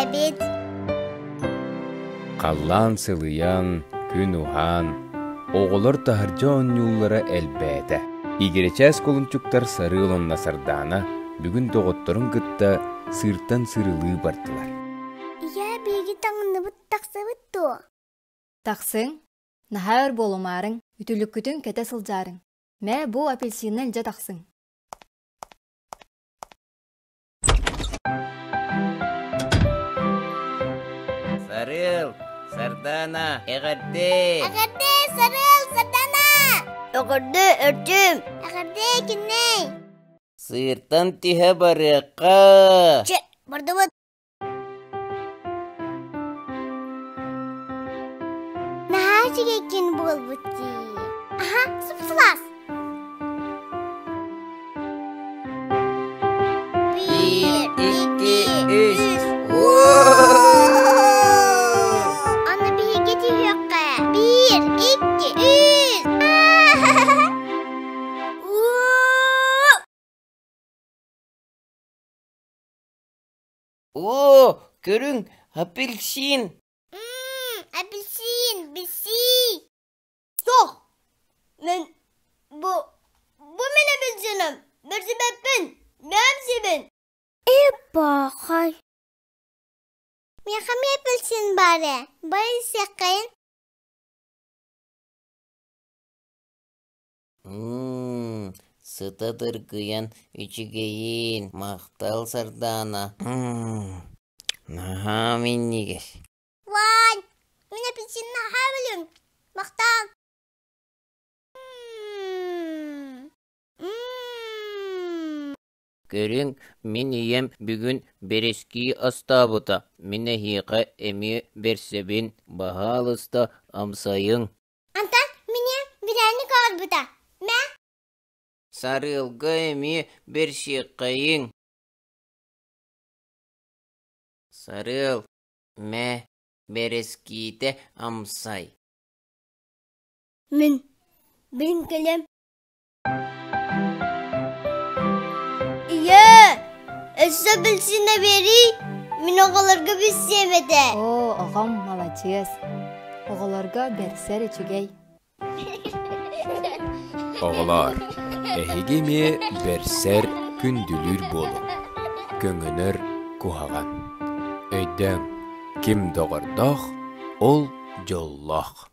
эбит. Халлаан сылыйан, күн уһаан, оҕолор таһырдьа оонньууллара элбээтэ. Игирэчээс кулунчуктар Сарыал уонна Сардаана бүгүн доҕотторун кытта сыыртан сырылыы бардылар. Ийээ, биһиги таҥынныбыт тахсыбыт дуо? Тахсыҥ, наһаа өр буолумаарыҥ, үтүлүккүтүн кэтэ сылдьаарыҥ. Мэ, бу апельсинна илдьэ тахсыҥ. Сарыал, Сардаана, эҕэрдэ! Эҕэрдэ, Сарыал, Сардаана! Эҕэрдэ, Эрчим! Эҕэрдэ, Күннэй! Сыыртан түһэ барыахха! Чэ, бардыбыт! Наһаа үчүгэйкин буолбут дии. Аха, сып-сылаас. Биир, икки, үс. Аны биһиги түһүөххэ. Биир, икки, үс. Оо, көрүҥ, апельсин! Апельсин, билсии! Суох! Мин бу бу мин апельсиным! Бэрсибэппин! Бэйэм сиибин! Эбаахай! Миэхэ эмиэ апельсин баар ээ, бай сиэххэйин. Мм, сыта дыргыйан үчүгэйин, махтал Сардаана. Мм, наһаа минньигэс. Вань, мин апельсин наһаа билим. Махтал. Көрүҥ, мин ийэм бүгүн бэрэскии астаабыта, мин эһиэхэ эмиэ бэрсэбин, баһаалыста амсайыҥ. Антон мине бирээнник оҥорбута. Мэ? Сарыалга эмиэ бэрсиэххэйиҥ. Сарыал, мэ, бэрэскиитэ амсай. Мин билин кэлиэм. Ийээ, өссө билсинэ биэрий, мин оҕолорго билсиэм этэ. Оо, оҕом маладьыас. Оҕолорго бэрсэр үчүгэй. Оҕолоор, эһиги эмиэ бэрсэр, күндүлүүр буолуҥ. Көҥөнөр куһаҕан. Өйдөөҥ, ким доҕордоох, ол дьоллоох.